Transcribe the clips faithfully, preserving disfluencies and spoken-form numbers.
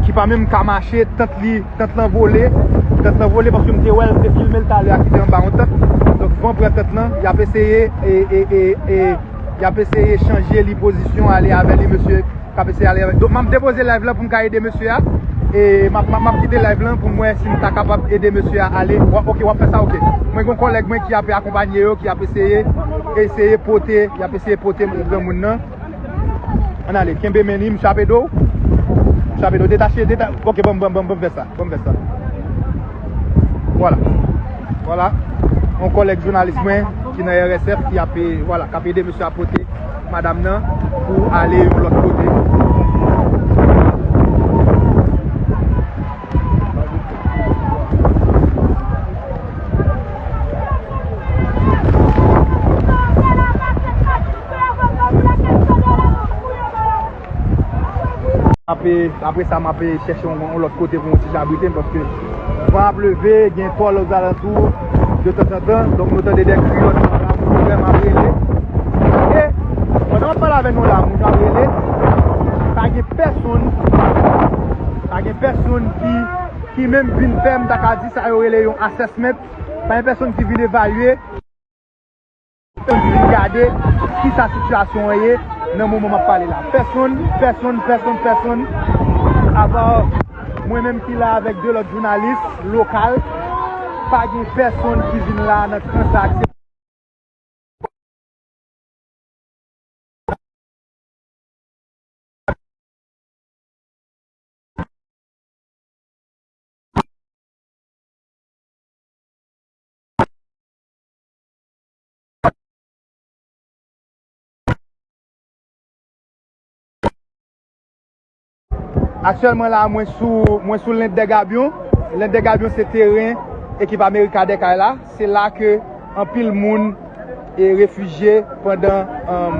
ki pa menm ka mache, tant li, tant lan vole, tant lan vole, paske m te wè l, m te filme l talè a ki te anba yon tant. Donk, van pran tant lan, y ap eseye, e, e, e, e, y ap eseye chanje li pozisyon, ale avè li, mesye k ap eseye ale avè. Donk, m ap depoze live lan pou m ka ede mesye a. E m ap, m ap, m ap kite live lan pou m wè si m ta kapab ede mesye a ale. W ap, ok, w ap fè sa, ok. Mwen gen yon kòlèg mwen ki ap akonpanye yo, ki ap eseye, eseye pote, y ap eseye pote granmoun nan. Ann ale, kenbe men li, m chape do w. M chape do w, detache, deta-, ok, ban m, ban m, ban m, ban m vès la, ban m vès la. Vwala. Vwala. Yon kòlèg jounalis mwen ki nan R S F ki ap, vwala, k ap ede mesye a pote madanm nan pou ale yon lòt kote. Apre, apre sa, m ap chèche yon, yon lòt kote pou yon ti jan abrite m, paske van ap leve, gen pòl ozalantou, de tanzantan. Donk, nou tande de kri lòt bò la, moun vrèman ap rele. E, pandan m ap pale avè nou la, moun yo ap rele, pa gen pèsonn, pa gen pèsonn ki, ki menm vin fè, m ta ka di sa yo rele yon assessment, pa gen pèsonn ki vin evalye. Pèsonn ki vin gade kisa sitiyasyon an ye nan moman m ap pale la. Pèsonn, pèsonn, pèsonn, pèsonn, apa mwen menm ki la avèk de lòt jounalis lokal, pa gen pèsonn ki vin la nan kan sa ak se Aktyèlman la, mwen sou, mwen sou Lent dè Gabyon. Lent dè Gabyon se teren ekip Amerika dè kay la. Se la ke anpil moun e refijye pandan, um,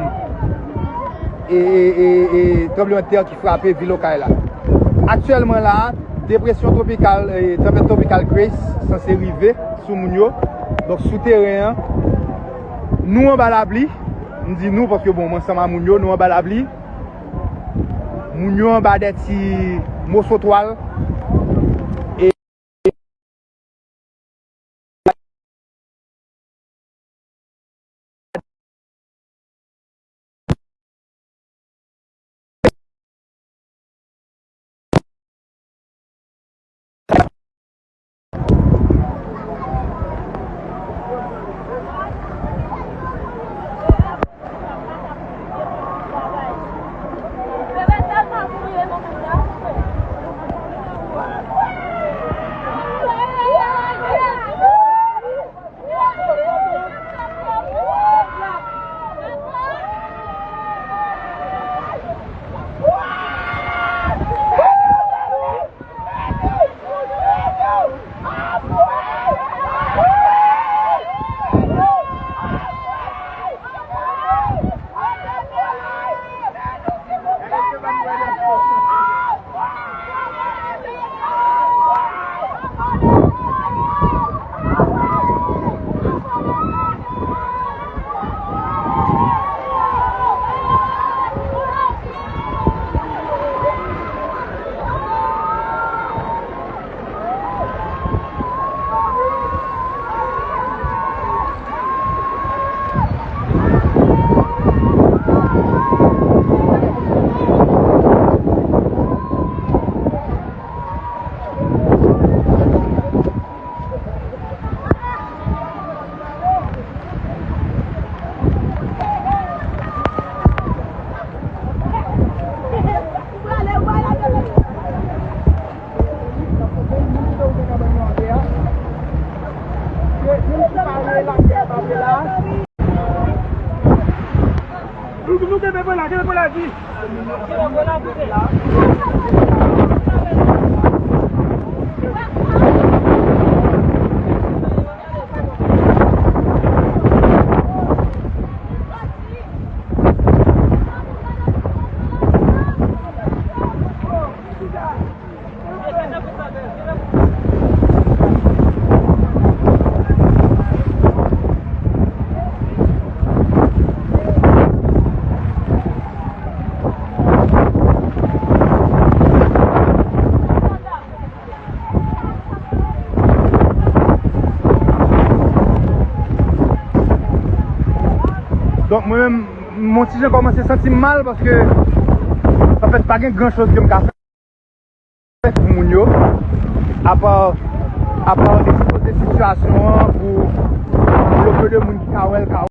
e, e, e, e tranblemanntè ki frape vil Okay la. Aktyèlman la, depresyon twopikal, e, tanpèt twopikal Grace sanse rive sou moun yo. Donk, sou teren an, nou anba lapli. M di nou paske, bon, m ansanm a moun yo, nou anba lapli. Moun yo anba de ti moso twal. E Nou, nou kenbe pou la, kenbe pou la di. Donk mwen menm, m on ti jan kòmanse santi m mal paske anfèt pa gen gran choz ke m ka fè pou moun yo, apa apa ekspoze sitiyasyon an pou, pou le peu de moun ki ka wè l ka